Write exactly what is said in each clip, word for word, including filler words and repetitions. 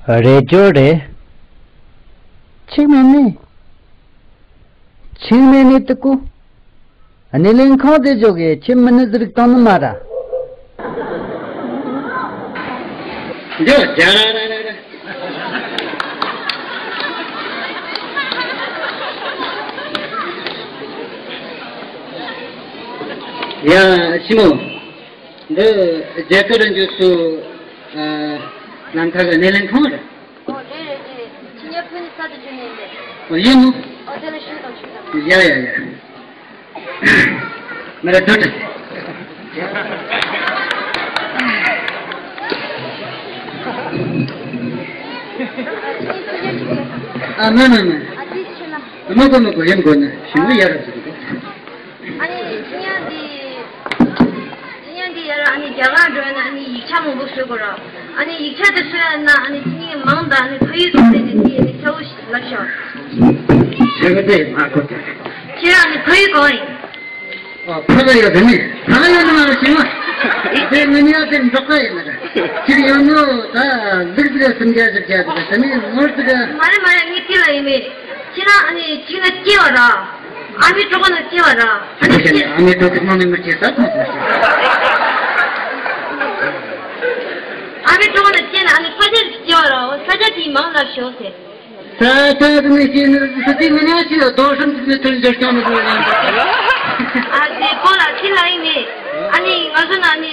རེད་ཇོ་རེད། ཆིག་མེད་ནི། ཆིག་མེད་ནི་ཏི་ཀུ། སྣེ་ལེན་ཁང་དེ་ཇོ་གི་ཆི་མི་ནི་ཟིག་བཏང་ནི་མ་ར། ཇོ་ཇ་ར་ར་ར་ར། ཡ་ཤི་མོ། འདི་རྒྱ་གར་འཇུག་སུ། ཨ། ལམ་ཁ་གི་སྣེ་ལེན་ཁང་རེད། ཨོ་རེད་རེད་རེད། ཁྱི་ཉལ་ཕུ་ནི་ས་དུ་འཇུ་ནས་རེད། ཨོ་ཡིན་ནོ། ཨོ་དེ་ལ་ཞུ་དང་ཞུ་དང་། ཡ་ཡ་ཡ། མི་ར་དོ་དྲི། ཨ་མ་མ་མ། ཨ་ཏི་ཆུ་ལ། མ་གོ་མ་གོ་ཡིན་གོ་ནི་ཞིང་ལ་ཡ་ར་ཟིག་གོ། ཨ་ནི་ཁྱི་ཉལ་འདི། ཁྱི་ཉལ་འདི་ཡ་ར་ཨ་ནི་རྒྱ་གར་འགྲོ་ན་ཨ་ནི་ཡིག་ཆ་མང་པོ་བཟོ་དགོས་ར། ཨ་ནི་ཡིག་ཆ་དེ་བཟོ་ཡ་ན་ཨ་ནི་ཁྱི་ཉལ་མང་དང་ཨ་ནི་ཕ་ཡུལ་གང་ནས་ནས་འདི་ཨ་ནི་གསལ་བོ་ཞིག་ལབ་ཤོག་དེ་ག་དེ་མ་གོ་དེ། ཁྱེད་རང་ཨ་ནི་ཕ་ཡུལ་གང་ཡིན། ཨོ་ཕ་ག་ཡོད་དེ་ནི་ཕ་ག་ཡོད་ནི་མ་རེད་ཤི་མ། དེ་ངི་ནི་ཡ་དེ་འབྲོག་པ་ཡིན་ན་ར། ཁྱེད་ཡོད་ནོ་ད་ལིག་ཟིག་སུམ་བརྒྱ་བཞི་བརྒྱ་དེ་དེ་ནི་ངོར་ཟིག་མ་རེད་མ་རེད། ངས་དེ་ལ་ཡིན་མེད། ཁྱེད་རང་ཨ་ནི་ཁྱི་ཉལ་སྐྱེ་བ་ར། ཨ་མའི་གྲོད་ཁོག་ནང་སྐྱེ་བ་ར། ཨ་ནི་ཁྱེད་ཨ་མའི་གྲོད་ཁོག་ནང་ནས་མི་སྐྱེ་ས་མ་སོང་ཞིག་ཨ་མའི་གྲོད་ཁོག་ནང་སྐྱེ་ན་ཨ་ནི་ས་ཆ་ཞིག་སྐྱེ་བ་ར། འོ་ས་ཆ་དེའི་མིང་ལབ་ཤོག་ཟེར། ས་ཆ་དེ་ནས་སྐྱེ་ནི་ས་དེ་མི་ཉག་ཅིག་ལ་རྡོ་ཧྲམ་ཅིག་ནས་ཐོན་འབྱོར་ཀྱང་མི་དགོས་ལ། ཨ་དེ་ཁོ་ལ་ཁྱི་ལ་ཡིན་ནི། ཨ་ནི་ང་ཚོ་ན་ནི་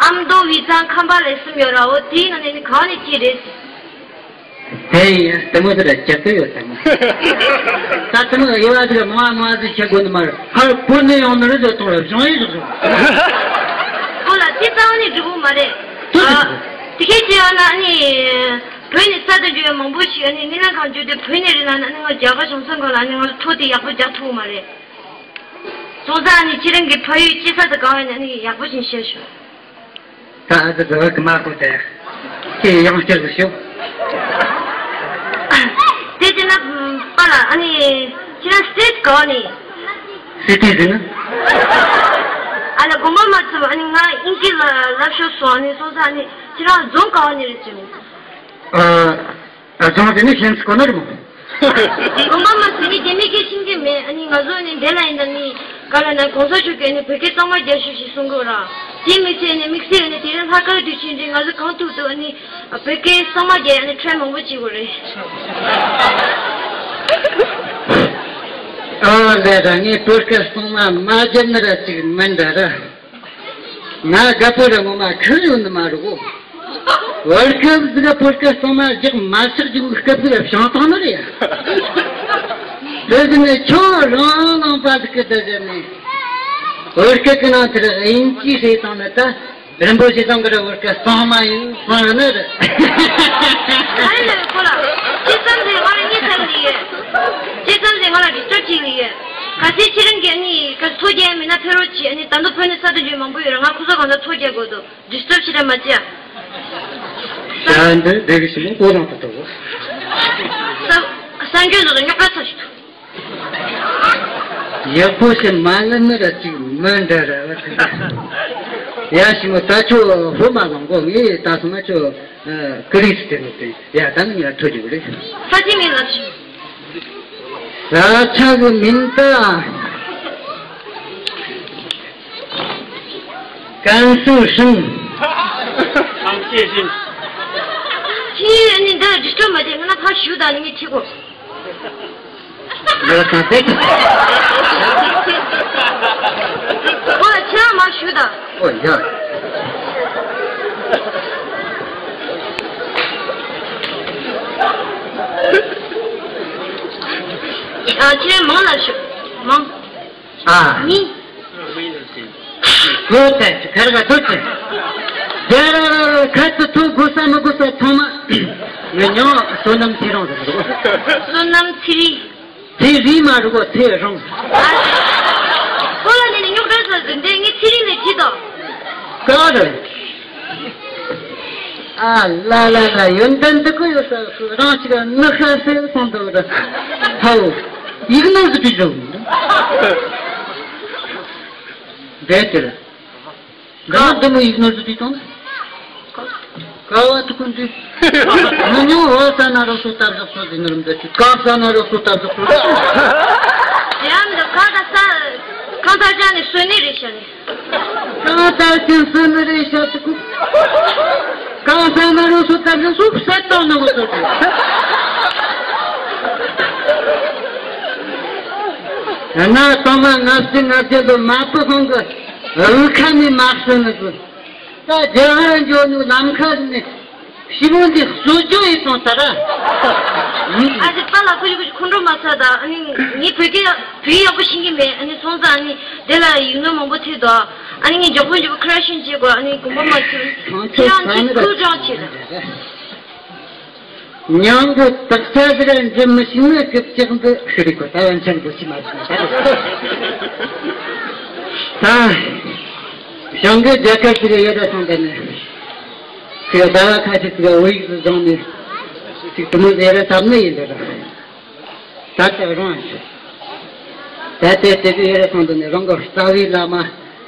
ཨ་མདོ་དབུས་གཙང་ཁམས་པ་ལ་གསུམ་ཡོད་ར། འོ་དེའི་ནང་ནས་ནི་གང་ནས་སྐྱེས་རེད་ཟེར། དེ་ཡིན་ཡང་དེ་མོ་དེ་ལ་རྒྱབ་སྐྱོར་ཡོད་ས་མ། ད་དེ་མོ་དབྱེ་བ་དེ་ལ་མང་བ་མང་བ་ཟིག་བྱེད་དགོས་ནི་མ་རེད། ཧར་བོད་ནས་ཡོང་ནི་རེད་ཟེར་ཐོག་ལ་གཞུང་ཡིག་བཞག་བཞག་ཁོ་ལ་དེ་རྩ་བ་ནས་འགྲིག་གི་མ་རེད། ཨ། དེ་སྐད་ཅེས་ཡང་ན་ཨ་ནི། བོད་ནས་གསར་དུ་འབྱོར་བའི་མང་པོ་ཞིག་ཨ་ནི་སྣེ་ལེན་ཁང་འབྱོར་ཏེ་བོད་ནས་རེད་ལབ་ན་ཨ་ནི་ང་རྒྱ་གར་གཞུང་ཚབ་ཁང་ལ་ཨ་ནི་ང་ཚོ་ཐོ་དེ་ཡག་པོ་རྒྱག་ཐུབ་ཀྱི་མ་རེད། སོང་ཙང་ཨ་ནི་ཁྱེད་རང་གི་ཕ་ཡུལ་སྐྱེས་ས་དེ་གང་ཡིན་ན་ཨ་ནི་ཡག་པོ་ཞིག་བཤད་ཤོག་ད་ཨ་ཙི་ཟེར་བ་གི་མ་གོ་དེ། ཁྱེད་ཡང་བསྐྱར་དུ་ཞུ། དེ་དེ་ན་པཱ་ལགས་ཨ་ནི་ཁྱེད་རང་སི་ཊེ་ཊི་ག་བ་ནས། སི་ཊི་ཟེར་ན། ཨ་ལ་དགོངས་པ་མ་ཚོམ། ཨ་ནི་ང་ཨིན་སྐད་ལ་ལབ་ཤོག་སོང་། ཨ་ནི་སོང་ཙང་ཨ་ནི་ཁྱེད་རང་རྫོང་ག་བ་ནས་རེད་ཟེར་ནས། ཨ། ཨ། རྫོང་དེ་ནི་ཤན་སི་གོ་ན་རི་མོ། དགོངས་པ་མ་ཚོམ། ངས་རྒྱ་མི་སྐད་ཤེས་ཀྱི་མེད། ཨ་ནི་ང་ཚོ་ནི་འདི་ལ་ཡིན་ད་ནི་ག་ལ་ན་གོང་ས་མཆོག་གིས་ནི་བོད་སྐད་གཙང་མ་རྒྱག་ཤོག་ཞེས་གསུང་གི་ར། དེ་མི་ཚད་ནི་དམིགས་བསལ་ནི་དེ་རིང་ལྷག་དཀར་དུས་ཆེན་རིང་ང་ཚོ་གང་ཐུབ་ཐུབ་ཨ་ནི་བོད་སྐད་གཙང་མ་རྒྱག་ཡ་ནི་ཁྲལ་མང་པོ་བྱེད་དགོས་རེད། ཨ་ལས་ར་ངས་བོད་སྐད་གཙང་མ་མ་རྒྱབ་ན་ར་ཅིག་མིན་འདྲ་ར། ང་དགའ་པོ་ར་ངོ་མ་ཁུར་ཡོང་ནི་མ་རེད་གོ། བར་སྐབས་ཟིག་ག་བོད་སྐད་གཙང་མ་རྒྱག་མ་ཆག་རྒྱུ་སྐབས་ཟིག་བྱང་ཐང་ནི་རེད། དེ་ཟིག་ནས་ཁྱོད་རང་ནང་པ་ཟིག་གི་དེ་ཟེར་ནས། བོད་སྐད་ཀྱི་ནང་དེར་དབྱིན་ཇི་ཟེར་བཏང་ནི་ད་རིན་པོ་ཆེ་ཚང་གི་ར་བོད་སྐད་གཙང་མ་ཡིན་གསུང་ཡོད་ནི་རེད། ཨ་ལས་ཁོ་ལ། ཅི་ཙམ་ཟིག་ང་ལ་གཉིད་ཚར་ནི་ཡོད། ཅི་ཙམ་ཟིག་ང་ལ་ཌི་སི་ཊརབ་བྱེད་ནི་ཡོད། གལ་སྲིད་ཁྱེད་རང་གིས་ནི་ག་ཚོ་རྒྱག་མེད་ན་ཕེབས་རོགས་གྱིས། ཨ་ནི་ད་དུང་བོད་ནས་གསར་དུ་འབྱོར་མང་པོ་ཡོད་ར། ང་ཁོ་ཚོ་གང་ལྟར་ཚོ་རྒྱག་དགོས་འདུག་ཌི་སི་ཊརབ་བྱེད་ར་མ་བྱེད་ཨ། ད་འདི་འདི་གི་ཞིག་ལ་ཨོ་རང་དུ་འགྲོ། ས་ས་འགྱོད་ལོ་རྙོག་དྲ་ཚ་ཞིག་འདུག་ཡག་པོ་ཞིག་མ་ལབ་ན་ར་ཅིག་མི་འདྲ་ར་བ་དེ་འདྲ། ཡ་ཞིག་མ་ད་ཁྱོད་ཧོ་མ་ལང་གོ། ངས་ད་སོང་ན་ཁྱོད་ཀི་རིས་དེ་ནི་དེ་ཡ་ད་ནི་ཡ་ཐོ་རྒྱུ་རེད། ས་ཆ་མིང་ལབ་ཤིག་ས་ཆ་གི་མིང་ད། ཀན་སུའུ་ཧྲིན། ཨང་ཅེ་ཧྲིན། ཁྱི་ཡིས་ནི་འདི་ལ་ཌི་སི་ཊརབ་མ་བྱེད། ང་ལ་ཕར་ཞུགས་དང་། ནི་ངས་ཁྲིད་གོ། འདི་ལ་གང་ཟེར་གི། ཁོ་ལ་ཁྱེད་རང་མར་ཞུགས་དང་། ཨོ་ཡ། ཨ་ཁྱེད་རང་མིང་ལབ་ཤོག་མིང་། ཨ། མིང་། ལོ་ཚད་ཁར་ག་ཐོ་ཚད། རྒྱ་ར་ར་ར་ཁ་ཚ་ཐོ་དགོས་ས་མི་དགོས་ས་ཚང་མ། ངས་མྱོང་བསོད་ནམས་ཚེ་རིང་ཟེར་གི་འདུག་བསོད་ནམས་ཚེ་རིང་། ཚེ་རིང་མ་རུ་གོ་ཚེ་རིང་། ཨ། ཁོ་ལ་ནི་ནི་རྙོག་དྲ་ཚ་ཟིན་ཏེ་ངས་ཚེ་རིང་ལས་བྲིས་དང་། ག་རེ། ཨ་ལ་ལ་ལ། ཡོན་ཏན་འདི་ཀོ་ཡོད་ས་སུ་རང་ཅིག་ནི་ཤ་སེ་སོང་འདུག་ར། ཧའོ། ཡིག་ནོར་ཟིག་བྲིས་འདུག་འདས་དེ་ལ། འདི་ན་འདི་མོ་ཡིག་ནོར་ཟིག་བྲིས་བཏང་ན། ཀ་བ་ཐུ་ཀུན་ཏི། མི་ཉུང་བོ་ས་ན་རོ་སོ་ཏབ་ཟག་སོ་ཟི་ནི་རུམ་ད་ཅི་ཀ་ས་ན་རོ་སོ་ཏབ་ཟག་སོ། ཡང་འདི་ཁ་ད་ས་ཁང་ཐག་ཅག་ནས་སོ་ནི་རེད་ཤ་ནི། ཁང་ཐག་ཅན་སོ་ནི་རེད་ཤ་ཐུ་ཀུ། ཀ་ས་ན་རོ་སོ་ཏབ་ཟག་སོ་སད་ཏོ་ནི་གོ་སོ་ཏི། ཡང་ན་ཏོ་མ་ང་སི་ང་ཅེ་དོ་མ་པུ་ཁོང་གི་རུ་ཁ་ནི་མ་སོ་ནི་གོ། ད་རྒྱ་གར་འགྱོ་ནི་ལམ་ཁ་ནས་ཤི་བོ་འདི་གསོ་སྐྱོང་ཡིན་སོང་ད་ར། ཨ་ཙི་པ་ལགས་ཁུ་ཅི་ཁུ་ཅི་ཁོང་ཁྲོ་མ་ཚ་ད། ཨ་ནི་ངས་བོད་སྐད་བོད་ཡིག་ཡག་པོ་ཤེས་ཀྱི་མེད། ཨ་ནི་སོང་ཙང་ཨ་ནི་དེ་ལ་ཡིག་ནོར་མང་པོ་ཐེབས་འདུག་ཨ་ནི་ངས་མགྱོགས་པོ་མགྱོགས་པོ་ཁ་ར་ཤུན་བྱེད་དགོས། ཨ་ནི་དགོངས་པ་མ་ཚོམས། ཁྱེད་རང་ཅིག་ཐུགས་དྲག་བྱེད་ད། མྱང་གི་དག་ཆ་ཟེར་འདྲི་མི་ཤེས་ན་སྐད་ཅིག་འདི་ཤི་རིག་གོ་ད་བན་ཆང་འདི་ཤི་མ་ཤི་ན་ད། ད་ཞང་གི་རྒྱལ་ཁབ་ཞིག་ཡོད་ད་སོང་ད་ནི། ཁོས་ཟླ་བ་ཁ་ཤས་ཅིག་བོད་ཡིག་ཏུ་སྦྱངས་ནས་ཅིག་དུ་མོ་ཟེར་ར་བཏབ་ནི་ཡིན་འདི་ར། ད་ལྟ་རང་ཞིག་ད་ལྟའི་དེ་དུས་ཡོད་ར་སོང་ད་ནི་རང་གི་རྩ་བའི་བླ་མ་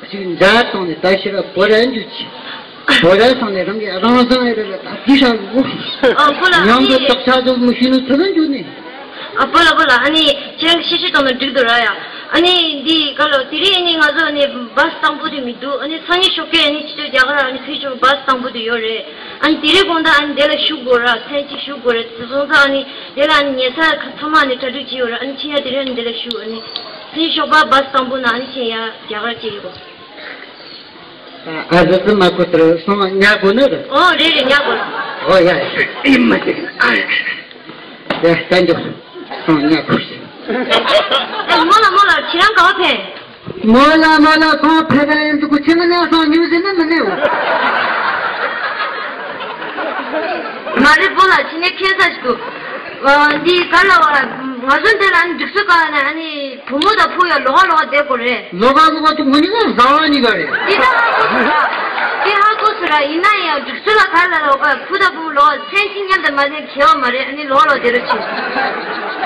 ཅིག་མཇལ་སོང་ནས་ད་ཕྱིར་བོད་ར་འཇུ་ཆི། བོད་ར་སོང་ནས་རང་གི་རང་བཟང་ཡོད་ར་ད་དུས་ཤ་ལུ། ཨ་ཁོ་ལ་ཉམས་དུ་ཨ་ནི་དག་ཆ་ཟུག་མི་ཤེས་ནུ་ཚུ་ལ་འཇུ་ནས། ཨ་པོ་ལ་པོ་ལ། ཨ་ནི་ཁྱེད་རང་གི་ཤེས་ཤེས་གཏོང་ན་འགྲིག་འདུག་ར་ཡ། ཨ་ནི་འདི་ག་ལོ་དེ་རིང་ཨ་ནི་ང་ཚོ་ཨ་ནི་བཱས་དང་པོ་དེ་མི་འདུག་ཨ་ནི་སང་ཉིན་ཞོགས་ཀས་ཨ་ནི་ཕྱི་ཕྱོགས་རྒྱ་གར་ཨ་ནི་ཕེབས་ཆོག་བཱས་དང་པོ་དེ་ཡོད་རེད། ཨ་ནི་དེ་རིང་དགོང་དག་ཨ་ནི་དེ་ལ་བཞུགས་དགོས་ར། མཚན་གཅིག་བཞུགས་དགོས་རེད། དེ་སོང་ཙང་ཨ་ནི་དེ་ལ་ཨ་ནི་ཉལ་ས་ཁ་ཚང་མ་ཨ་ནི་གྲ་སྒྲིག་བྱས་ཡོད་ར། ཨ་ནི་ཁྱེད་ཡ་དེ་རིང་ཨ་ནི་དེ་ལ་བཞུགས། ཨ་ནི་སང་ཉིན་ཞོགས་པ་བཱས་དང་པོ་ན་ཨ་ནི་ཁྱེད་ཡ་རྒྱ་གར་སྐྱེལ་ཡོད། ཨ་ཟི་ཟི་མ་ཁོ་ཏར་སོང་ཉལ་དགོས་ནི་རེད། ཨོ་རེད་རེད། ཉལ་དགོས་ར། ཨོ་ཡ་ཡ་ཡིན་མ་དེ་ཨ། ཡ་ལྟ་འཇོག་སོང་ཉལ་དགོས། ཨ་མོ་ལ་མོ་ལ་ཁྱེད་རང་ག་བ་ཕེབས། མོ་ལ་མོ་ལ་གང་ཕེབས་ར་ཡིན་འདུག་ཁྱི་མི་ཉལ་སོང་ཉུལ་ཟིན་ནི་མི་ནེའུ། མ་རེད་པོ་ལ་ཁྱི་ནས་ཁྱེད་ས་ཞིག་འདུག་འདི་ག་ལ་བ་ང་ཚོ་འདི་ལ་ཨ་ནི་འགྲིག་སོ་ག་ནས་ཨ་ནི་བུ་མོ་དང་ཕུ་ཡ་ལོག་ག་ལོག་ག་བསྡད་དགོས་རེད། ལོག་ག་ལོག་ག་དུ་ངོ་ནི་ང་བཟའ་བ་གཉིས་ཀ་རེད། འདི་ད་ཧ་གོ་སོང་ར། འདི་ཧ་གོ་སོང་ར། ཡིན་ན་ཡང་འགྲིག་སོ་ལ་ག་ལ་ལོག་ག་ཕུ་དང་བུ་མོ་ལོག་མཚན་གཅིག་མཉམ་དུ་མ་ཟིན་ཁེ་བ་མ་རེད། ཨ་ནི་ལོག་ལོག་བསྡད་རོགས་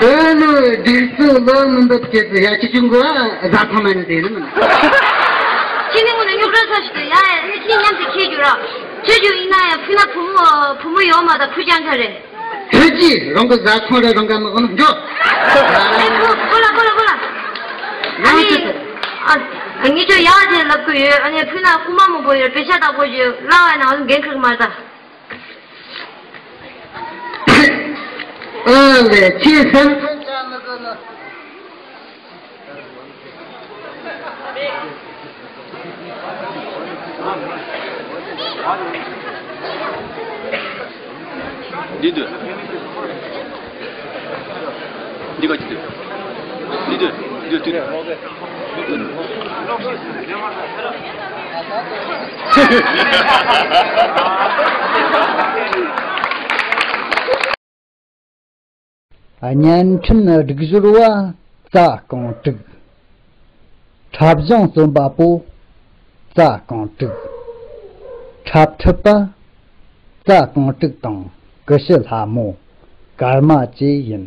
བྱེད། དེ་ནི་སྒྲིག་སྲོལ་ལོ་མི་འདུག་ཅེས་སུ་ཡ་ཁྱི་ཆུང་གི་བཟའ་ཚང་མ་ནི་དེ་ནི་མིན། ཁྱི་ནི་ངོ་ནས་རྙོག་དྲ་ཚ་ཞིག་ཏུ་ཡ་ཡ་ནི་ཁྱི་མཉམ་དུ་ཁྱེར་རྒྱུ་ར། ཁྱེར་རྒྱུ་ཡིན་ན་ཡང་ཕུ་ན་བུ་མོ་བུ་མོ་ཡོད་མ་ད་ཕུ་ཅང་ཁ་རེད། ཁྱོད་ཀྱིས་རང་གི་བཟའ་ཚང་རེ་རང་ག་མི་འོང་འགྲོ། ཨེ་ཁོ་ཁོ་ལ་ཁོ་ལ་ཁོ་ལ། ཨ་ནི་ཨ་ངས་ཁྱོད་ཡག་དེ་ལབ་གི་ཡོད། ཨ་ནི་ཕུ་ན་རྐུ་མ་མང་པོ་ཡོད། པེ་ཤ་བཏགས་པོ་ཞིག་ལ་བ་ན་འགན་འཁུར་གི་མ་ད། ཨ་ལས་ཁྱེད་སེམས་ཁྲལ་བྱ་མི་དགོས་ནོ། འདི་འདུག་འདི་ག་ཅི་འདུག་འདི་འདུག་འདི་འདུག་བརྙན་འཕྲིན་སྒྲིག་སྦྱོར་བ་རྩ་རྐང་དྲུག་འཁྲབ་གཞུང་རྩོམ་པ་པོ་རྩ་རྐང་དྲུག་འཁྲབ་ཁྲིད་པ་རྩ་རྐང་དྲུག་དང་ཀུ་ཤུ་ལྷ་མོ་ཀརྨ་བཅས་ཡིན།